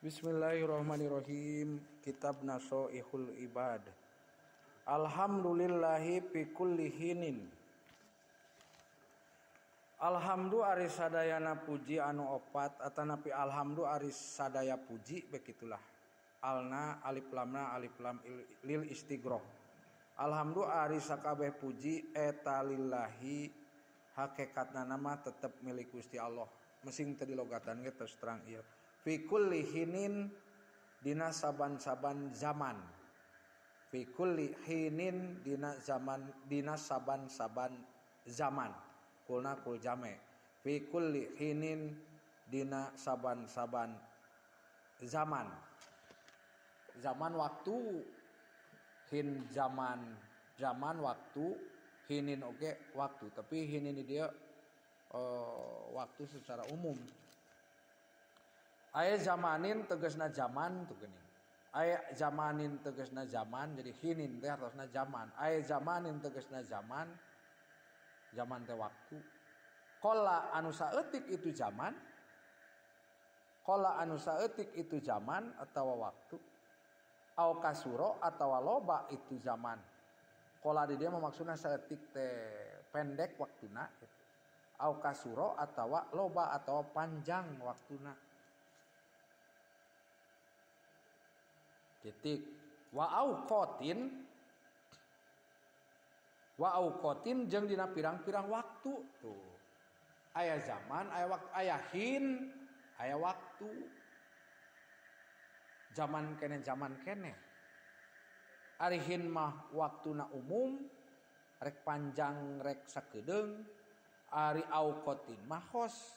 Bismillahirrahmanirrahim. Kitab Nasoihul Ibad. Alhamdulillahi fi kulli hinin. Alhamdu ari sadayana puji anu opat atanapi alhamdu ari sadaya puji begitulah. Alna alif lamna alif lam lil istighroq. Alhamdu ari sakabeh puji eta lillahi hakikatna nama tetep milik Gusti Allah. Mesing teu dilogatan ge terus terang ieu. Fi kulli hinin dina saban-saban zaman. Fi kulli hinin dina zaman dina saban-saban zaman. Kulna kul jame. Fi kulli hinin dina saban-saban zaman. Zaman waktu, hin zaman, zaman waktu, hinin oke waktu, tapi hinin dia waktu secara umum. Aya zamanin tegasna zaman tuh geuning. Aya zamanin tegasna zaman, jadi hinin teh hartosna zaman. Aya zamanin tegasna zaman, zaman teh waktu. Qala anu saeutik itu zaman. Qala anu saeutik itu zaman atawa waktu. Au kasuro atawa loba itu zaman. Qala di dia maksudna saeutik teh pendek waktuna gitu. Au kasuro atawa loba atawa panjang waktuna. Titik. Wa auqatin, wa auqatin jeung dina pirang-pirang waktu tuh. Aya zaman, aya waktu, aya hin, aya waktu. Zaman kene zaman kene. Ari hin mah waktuna umum, rek panjang rek sakedeung. Ari auqatin mah khos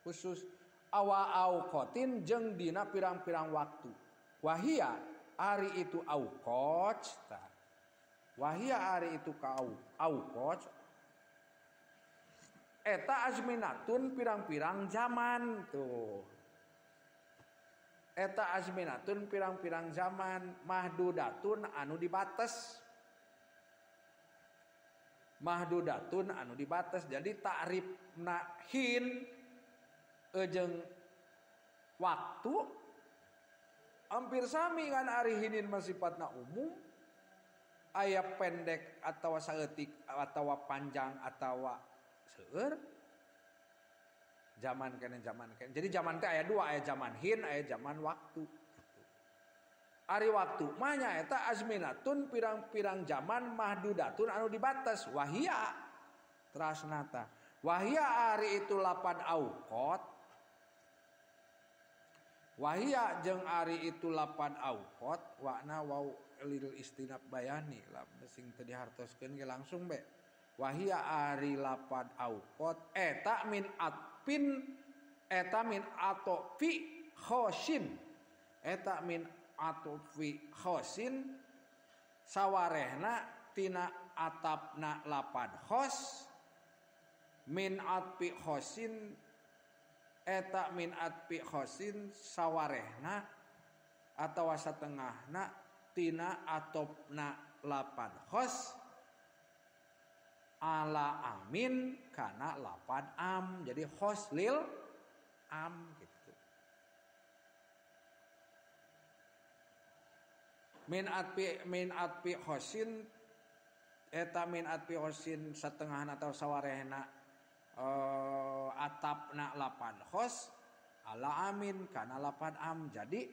khusus. Awa auqatin jeung dina pirang-pirang waktu. Wahia ari itu auqat ta. Wahia ari itu ka auqat eta azminatun pirang-pirang zaman tuh. Eta azminatun pirang-pirang zaman mahdudatun anu dibates. Mahdudatun anu dibates. Jadi ta'rifna hin jeung waktu hampir sami kan ari hinin mah sifatna umum, aya pendek atawa saeutik atawa panjang atawa seueur. Zaman kene zaman kene. Jadi zaman teh aya dua, aya zaman hin, aya zaman waktu. Ari waktu mah nyaeta azminatun pirang-pirang zaman mahdudatun anu dibatas. Wahia trasnata. Wahia ari itu lapan auqat. Wahia jeung ari itu lapan auqat wakna wau lil istinab bayani lah sing teu dihartoskeun ge langsung be. Wahia ari lapan auqat eta min atpin eta min atofi khosin eta min atofi khosin sawarehna tina atapna lapan khos min atfi khosin eta min atfi khosin sawarehna atawa satengahna tina atopna lapan khos ala amin kana lapan am, jadi khos lil am gitu. Min atfi khosin eta min atfi khosin satengahna atau sawarehna atapna lapan khos ala amin kana lapan am. Jadi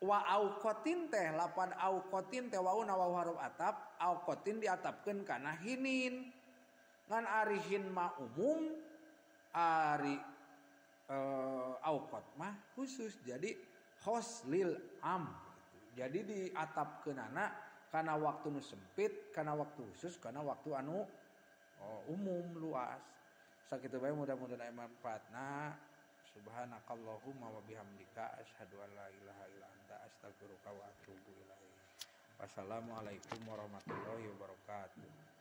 wa auqatin teh lapan auqatin teh wauna waw huruf atap auqatin diatapkeun kana hinin ngan ari hin mah umum ari auqat mah khusus, jadi khos lil am gitu. Jadi diatapkeunana kana waktu nu sempit, kana waktu khusus, kana waktu anu umum luas. Sakitu bae mudah-mudahan aya manfaatna. Subhanakallahumma wa bihamdika asyhadu an la ilaha illa anta astaghfiruka wa atubu ilaik. Wassalamualaikum warahmatullahi wabarakatuh.